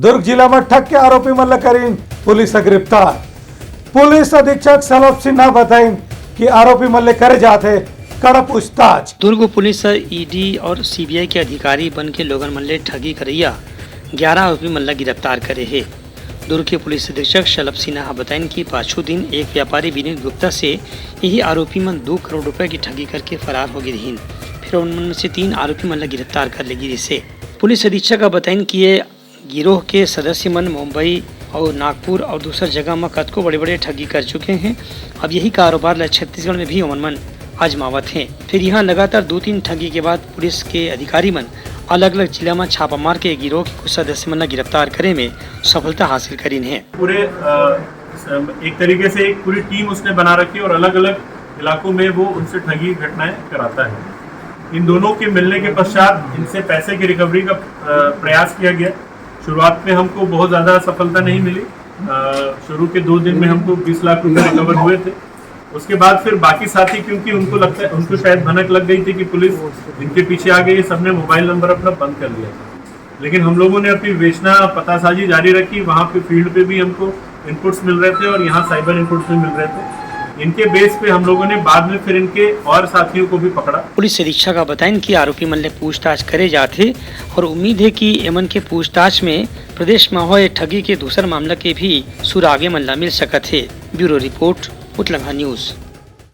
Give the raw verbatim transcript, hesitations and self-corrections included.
दुर्ग जिला म ठग के आरोपी मन ल करिन पुलिस ह गिरफ्तार। पुलिस अधीक्षक सलभ सिन्हा बताइन कि आरोपी मन ले करे जात हे कड़ा पूछताछ। दुर्ग पुलिस ह ईडी और सीबीआई के अधिकारी बन के लोगन मन ले ठगी करइया ग्यारह आरोपी मन ल गिरफ्तार करे हे। दुर्ग के पुलिस अधीक्षक शलभ सिन्हा ह बताइन कि पाछू दिन एक व्यापारी विनीत गुप्ता से यही आरोपी मन दो करोड़ रुपए की ठगी करके फरार हो गे रिहीन। फिर उन मन में से तीन आरोपी मन ल गिरफ्तार कर ले गिस हे। पुलिस अधीक्षक ह बताइन कि ये गिरोह के सदस्य मन मुंबई और नागपुर और दूसर जगह म कतको बड़े-बड़े ठगी कर चुके हैं। अब यही कारोबार ल छत्तीसगढ़ में भी ओमन मन आजमावत हैं। फिर यहाँ लगातार दो तीन ठगी के बाद पुलिस के अधिकारी मन अलग-अलग जिला म छापा मार के गिरोह के कुछ सदस्य मन ल गिरफ्तार करे में सफलता हासिल करिन हे। पूरे, अ, स-, एक तरीके से एक पूरी टीम उसने बना रखी है और अलग-अलग इलाकों में वो उनसे ठगी घटनाएं कराता है। इन दोनों के मिलने के पश्चात इनसे पैसे की रिकवरी का, अ, प्रयास किया गया। शुरुआत में हमको बहुत ज़्यादा सफलता नहीं मिली। अ, शुरू के दो दिन में हमको बीस लाख रुपए रिकवर हुए थे। उसके बाद फिर बाकी साथी, क्योंकि उनको लगता है, उनको शायद भनक लग गई थी कि पुलिस इनके पीछे आ गई है, सबने मोबाइल नंबर अपना बंद कर लिया था। लेकिन हम लोगों ने अपनी विवेचना पतासाजी जारी रखी। वहाँ पे फील्ड पे भी हमको इनपुट्स मिल रहे थे और यहाँ साइबर इनपुट्स भी मिल रहे थे। इनके बेस पे हम लोगों ने बाद में फिर इनके और साथियों को भी पकड़ा। पुलिस अधीक्षक ह बताइन कि आरोपी मन ले पूछताछ करे जात हे और उम्मीद हे कि एमन के पूछताछ में प्रदेश म होए ठगी के दूसर मामला के भी सुराग एमन ला मिल सकत हे। ब्यूरो रिपोर्ट, उतलंघा न्यूज।